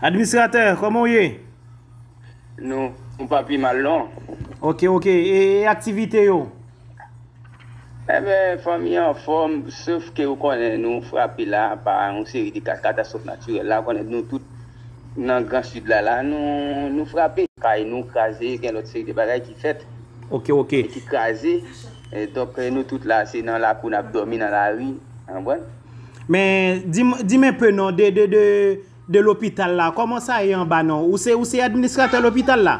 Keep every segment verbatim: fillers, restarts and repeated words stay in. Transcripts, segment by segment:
Administratè, kòman w ye? Nou, nou pa pi mal non. Ok, ok. E, e aktivite yo? Enben, fanmi an anfòm, sof ke ou konnen nou frape la pa yon seri de ka- katastwòf natirèl la, ou konnen nou tout nan Gran Sid la, la, nou, nou frape. Kay nou kraze, gen lòt seri de bagay ki fèt, Ok, ok. ki kraze. E, donk, e, nou tout la, se nan lakou n ap dòmi, nan lari, ou konprann? Men, di m, di m enpe non, de, de, de, de lopital la. Kòman sa ye anba non? Ou se, ou se administratè lopital la?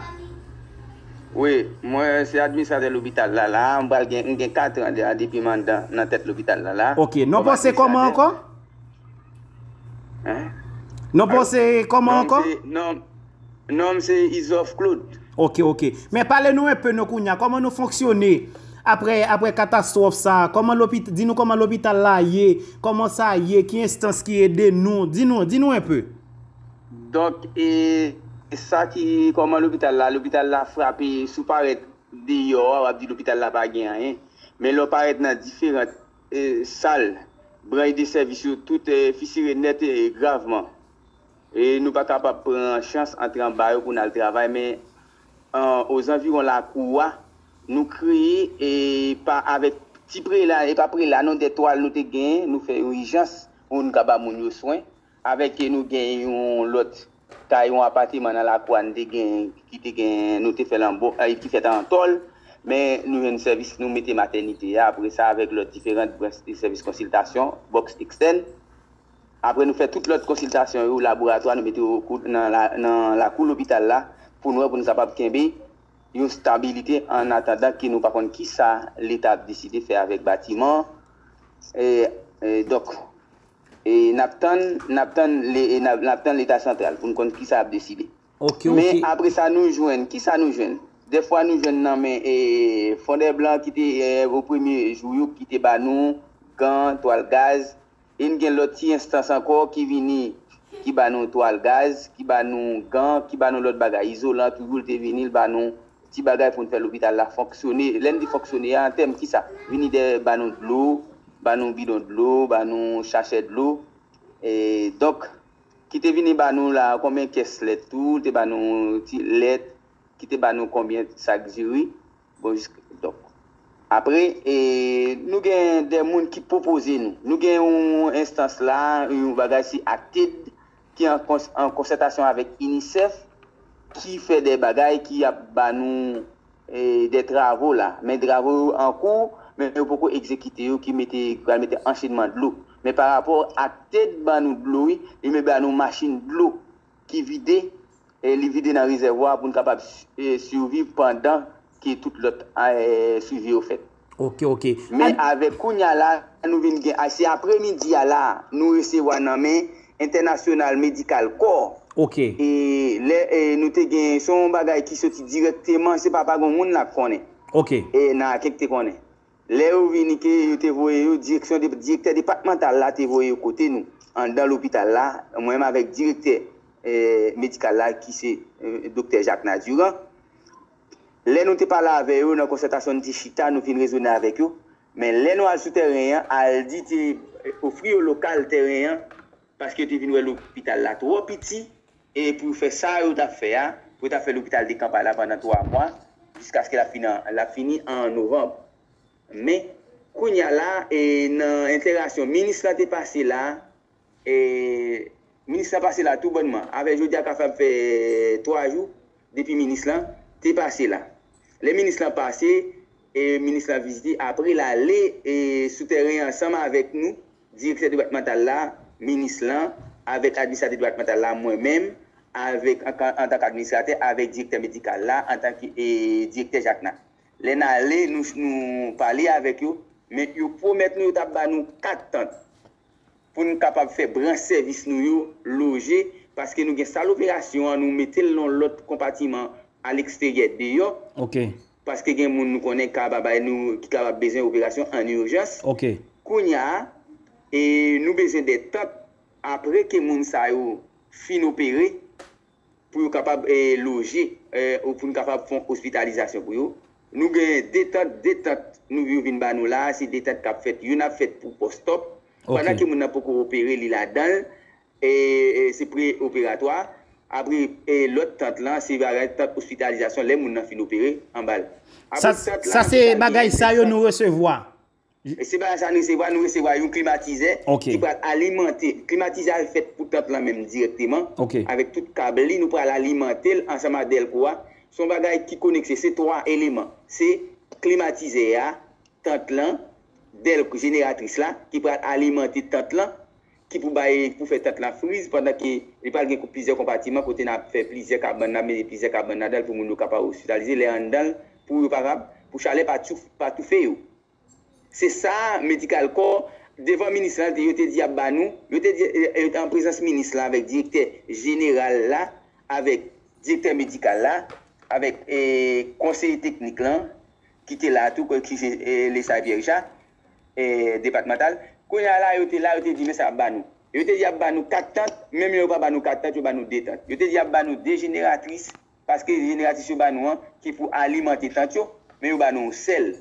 Wi, mwen se administratè lopital la, la. M pral gen, m gen kat an de- depi m anndan nan tèt lopital la, la. Ok, non pa w se kòman ankò? Hein? Non pa w se kòman Non, ankò? se- non, non, m se Izof Claude. Ok, ok. Men pale nou enpe non kounye a, kòman nou fonksyone apre, apre katastwòf sa? Kòman lopit, di nou kòman lopital la ye, kòman sa ye, ki enstans ki ede nou? Di nou, di nou enpe. Donk, e, sa ki, kòman lopital la, lopital la frape, si w parèt deyò a, w ap di lopital la pa gen anyen. Men lè w parèt nan diferan, e, sal, branch de sèvis yo, tout, e, fisire nèt e gravman. E nou pa kapab pran chans antre anba yo pou n al travay, men, an, ozanviwon lakou a, nou kreye, e pa avèk ti prela, e pa prela non, de twal nou te genyen, nou fè yon ijans pou nou ka ba moun yo swen. Avèk ke nou gen yon lòt kay, yon apateman nan lakou a, nou te gen, ki te gen, nou te fè l an bò, e, ki fèt an tòl, men nou jwenn sèvis, nou mete matènite a, apre sa, avèk lòt diferan branch de sèvis konsiltasyon, bòks ekstèn. Apre nou fè tout lòt konsiltasyon yo, laboratwa, nou mete yo kou- nan, la, nan lakou lopital la, pou nou wè, pou nou kapab kenbe yon stabilite an atandan ke nou pa konn kisa Leta ap deside fè avèk batiman. E, e, donk, e, n ap tann, n ap tann le- e n ap, n ap tann Leta santral pou n konn kisa ap deside. Ok, Men ok. apre sa, nou jwenn, kisa nou jwenn? Dèfwa nou jwenn nan men, e, Fondèblan ki te, e, o premye jou yo, ki te ba nou gan, twal gaz, e n gen lòt ti enstans ankò ki vini, ki ba nou twal gaz, ki ba nou gan, ki ba nou lòt bagay, izolan, toujou l te vini, l ba nou ti bagay pou n fè lopital la fonksyone. Lè n di fonksyone a, an tèm kisa? Vini dèyè ba nou dlo, ba nou bidon dlo, ba nou sachè dlo. E, donk, ki te vini ba nou la, konbyen kès lèt tou, te ba nou ti lèt, ki te ba nou konbyen sak diri. Bon, jisk- donk, apre, e, nou gen de moun ki pwopoze nou. Nou gen yon enstans la, yon bagay se Acted, ki an kons- an konsètasyon avèk UNICEF, ki fè de bagay, ki ap ba nou, e, de travo la. Men travo yo an kou, men yo poko egzekite yo, ki mete, pral mete anchenman dlo. Men pa rapò Acted ban nou dlo, wi, li men ba nou machin dlo ki vide, e li vide nan rezèvwa pou n kapab, e, siviv pandan ke tout lòt, e, swivi yo fèt. Ok, ok. Men avèk kounya la, nou vin gen, a, se apremidi a la, nou resevwa nan men Entènasyonal Medikal Kò. Ok. E lè, e, nou te gen, se yon bagay ki soti dirèkteman, se pa, pa gen moun la k konnen. Ok. E nan Akek te konnen. Lè yo vini ke yo te voye yo, direksyon de, direktè depatmantal la te voye yo kote nou, anndan lopital la, mwen menm avèk direktè, e, medikal la ki se, e, doktè Jacques Naduran. Lè nou te pale avè yo nan konsètasyon, nou te chita, nou fin rezone avèk yo. Men lè nou al sou tèren an, Aldi te ofri yo lokal tèren an, paske yo te vin wè lopital la twò piti, e pou fè sa yo t ap fè a, pou yo t ap fè lopital de kanpay la pandan twa mwa, jiskaske l ap fini an, l ap fini an novanm. Men, kounya la, e, nan entèraksyon, minis lan te pase la, e, minis lan pase la tou bònman. Avè jodi a ka fè ap fè twa jou depi minis lan te pase la. Lè minis lan pase, e, minis lan vizite, apre l ale, e, sou tèren ansanm avèk nou, direktè depatmantal la, minis lan, avèk administratè depatmantal la, mwen menm, avèk, an, antanke administratè, avèk direktè medikal la, antanke, e, direktè Jakna. Lè n ale, nou, nou pale avèk yo, men yo pwomèt nou yo t ap ba nou kat tant pou n kapab fè branch sèvis nou yo loje, paske nou gen sal operasyon an, nou mete l nan lòt konpatiman aleksteryè deyò. Ok. Paske gen moun nou konnen ki kapab bay nou, ki kapab bezwen operasyon an ijans. Ok. Kounye a, e, nou bezwen de tant apre ke moun sa yo fin opere, pou yo kapab, e, loje, e, ou pou n kapab fè yon ospitalizasyon pou yo. Nou gen de tant, de tant nou yo vin ba nou la, se de tant k ap fèt. Youn ap fèt pou pòs Top. Ok. Pandan ke moun nan poko opere, li ladan l, e, e, se pre-operatwa. Apre, e, lòt tant lan, se bagay tant ospitalizasyon, lè moun nan fin opere, anba l. Apre sa, tant sa lan, se bagay sa yo nou resevwa. E se bagay sa nou resevwa, nou resevwa yon klimatizè ki pral alimante. Klimatizè a fèt pou tant lan menm dirèkteman, avèk tout kab li, nou pral alimante l ansanm ak dèlko a. Se yon bagay ki konekte, se twa eleman. Se klimatizè a, tant lan, dèlko, jeneratris la, ki pral alimante tant lan, ki pou bay, pou fè tant lan friz, pandan ke li pral gen plizyè konpatiman kote n ap fè plizyè kabann, n ap mete plizyè kabann ladan l pou moun yo kapab ospitalize, lè anndan l, pou yo pa, pou chalè pa, pa toufe yo. Se sa, Medikal Kò, devan minis lan, yo te di y ap ba nou, yo te di, e, e, an prezans minis lan avèk direktè jeneral la, avèk direktè medikal la, avèk, e, konseye teknik lan, ki te la tou, ki se, e, Lesay Pierre Richard, e, depatmantal. Kounye a la, yo te la, yo te di, men sa y ap ba nou. Yo te di y ap ba nou kat tant, menm lè yo pa ba nou kat tant, yo ba nou de tant. Yo te di y ap ba nou de jeneratris, paske jeneratris yo ba nou an, ki pou alimante tant yo, men yo ba nou yon sèl.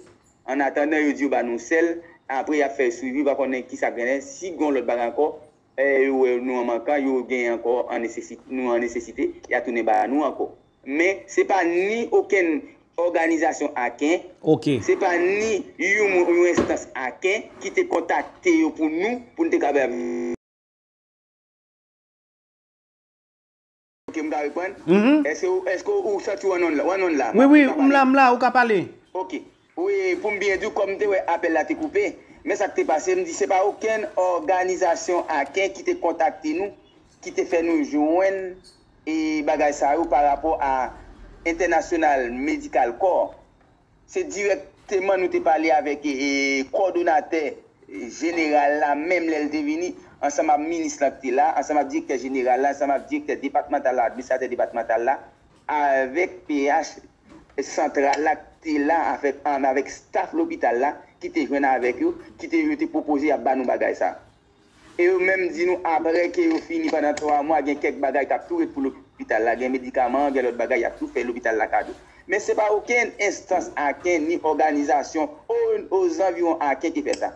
Annatandan, yo di yo ba nou yon sèl, apre y ap fè swivi, yo pa konnen kisa k genyen. Si gen yon lòt bagay ankò, e, yo wè nou an mankan, yo genyen ankò an nesesite, nou an nesesite, y a tounen ba nou ankò. Men, se pa ni okenn òganizasyon Aken, se pa ni yon, yon enstans Aken ki te kontakte yo pou nou, pou n te kapab. Ok, m ka reprann? Èske, èske ou santi w an onn la? Wi, wi, m la, m la, ou ka pale. Ok. Wi, pou m byen di w, kòm m te wè apèl la te koupe, men sa k te pase, m di se pa okenn òganizasyon Aken ki te kontakte nou, ki te fè nou jwenn, e, bagay sa yo pa rapò a International Medical Corps. Se dirèkteman nou te pale avèk, e, e, kòdonatè jeneral la, menm lè l te vini, ansanm ak minis lan ki te la, ansanm ak direktè jeneral la, ansanm ak direktè depatmantal la, administratè depatmantal la, avèk P H santral la ki te la, avèk, avèk staf lopital la, ki te jwenn avèk yo, ki te, yo te pwopoze y ap ba nou bagay sa. E yo menm di nou, apre ke yo fini pandan twa mwa, gen kèk bagay k ap tou ret pou lopital la, gen medikaman, gen lòt bagay, y ap tou fè lopital la kado. Men se pa okenn enstans Aken, ni òganizasyon, o, ozanviwon Aken ki fè sa.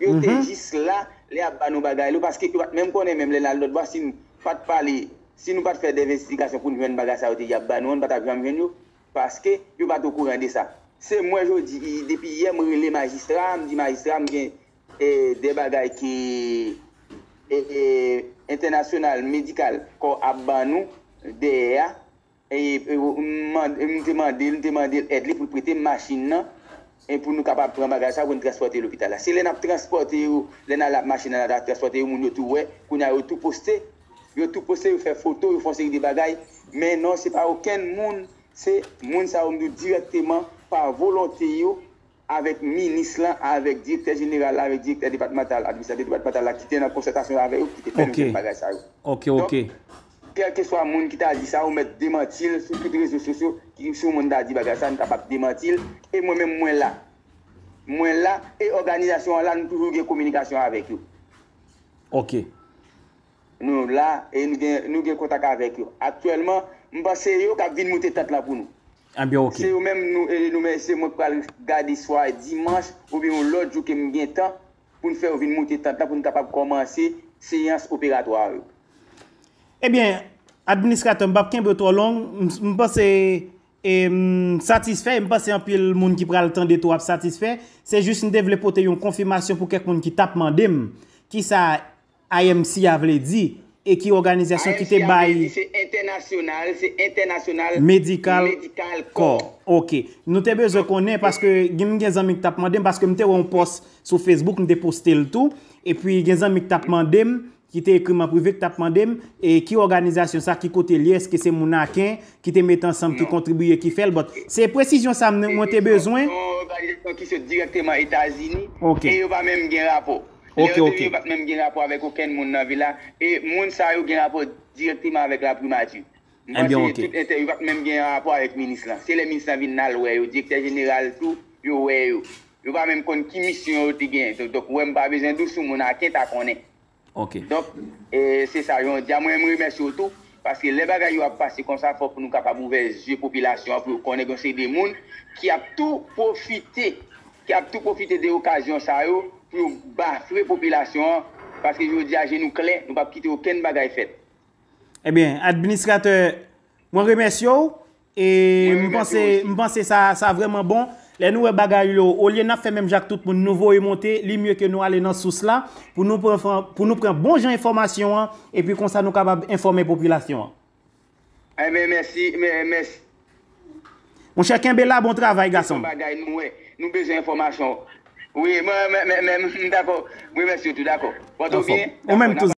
Yo te jis la, lè y ap ba nou bagay yo, paske yo pa t menm konnen menm lè n al lòt bò, si n pa t pale, si nou pa t fè de envestigasyon pou n jwenn bagay sa yo te di y ap ba nou an, n pa t ap janm jwenn yo, paske yo pa t okouran de sa. Se mwen jodi, depi yè, m rele majistra, m di majistra, m gen, e, de bagay ke, e, e, Entènasyonal Medikal Kò ap ban nou dèyè a. E, e, m mande, m te mande l, m te mande l èd li pou l prete m machin nan, e pou nou kapab pran bagay sa pou n transpòte lopital la. Se lè n ap transpòte yo, lè n al ak machin nan, n ap transpòte yo, moun yo tou wè, kounye a yo tou poste, yo tou poste, yo fè foto, yo fè yon seri de bagay, men non, se pa okenn moun, se moun sa yo m di w dirèkteman, pa volonte yo, avèk minis lan, avèk direktè jeneral la, avèk direktè depatmantal, administratè depatmantal la, ki te nan konsètasyon avè yo, ki te fè nou jwenn bagay sa yo. Ok, ok. Donk, kèlkeswa moun ki ta di sa, ou mèt demanti l sou tout rezo sosyo, ki, si yon moun ta di bagay sa, n kapab demanti l, e mwen menm, mwen la. Mwen la, e òganizasyon an la, nou toujou gen kominikasyon avèk yo. Ok. Nou la, e nou gen, nou gen kontak avèk yo. Aktyèlman, m panse yo k ap vin moute tant lan pou nou. Ebyen, ok. Se yo menm, nou, e nou, men se mwen k pral gade swa dimanch, oubyen yon lòt jou ke m gen tan, pou n fè yo vin moute tant lan, pou n kapab kòmanse seyans operatwa yo. Ebyen, administratè, m p ap kenbe w twò long. M, m panse, e, m satisfè, e m panse anpil moun ki pral tande tou ap satisfè. Se jis m te vle pote yon konfimasyon pou kèk moun ki t ap mande m kisa I M C a vle di, e ki òganizasyon ki te bay. I M C a vle di se entènasyonal, se entènasyonal medikal kò. Ok. Nou te bezwen konnen paske gen, gen zanmi ki t ap mande m, paske m te wè yon pòs sou Facebook, m te poste l tou. Epi gen zanmi ki t ap mande m, ki te ekri m an prive, ki t ap mande m, e ki òganizasyon sa, ki kote l ye, èske se moun Aken ki te mete ansanm, ki kontribiye, ki fè l? But se presizyon sa m, mwen te bezwen. Se yon òganizasyon ki sot dirèkteman Etazini, e yo pa menm gen rapò. Lè yo te vini, yo pa t menm gen rapò avèk okenn moun nan vil la. E moun sa yo gen rapò dirèkteman avèk laprimati. M panse tout entè, yo pa t menm gen rapò avèk minis lan. Se lè minis lan vin al wè yo, direktè jeneral tou, yo wè yo. Yo pa menm konn ki misyon yo te gen. Donk, donk, ou wè, m pa bezwen di w si yon moun Aken ta konnen. Ok. Donk, e, se sa, jodi a, mwen, m remèsye w tou, paske lè bagay yo ap pase konsa, fòk nou kapab ouvè zye popilasyon an pou yo konnen gen yon seri de moun ki ap tou pwofite, ki ap tou pwofite de okazyon sa yo pou yo bafle popilasyon an, paske jodi a, je nou klè, nou p ap kite okenn bagay fèt. Ebyen, administratè, mwen remèsye w. E m panse, m panse sa, sa vrèman bon. Lè nou wè bagay yo, olye n ap fè menm jan ak tout moun, nou voye monte, li mye ke nou ale nan sous la pou nou pran, pou nou pran bon jan enfòmasyon an, epi konsa nou kapab enfòme popilasyon an. Ebyen, mèsi, mèsi. Monchè, kenbe la, bon travay, gason m. Bagay nou wè, nou bezwen enfòmasyon. Wi, mwen, men, men, men, m dakò. Wi, mèsi tou, dakò. Pòte w byen. Ou menm tou.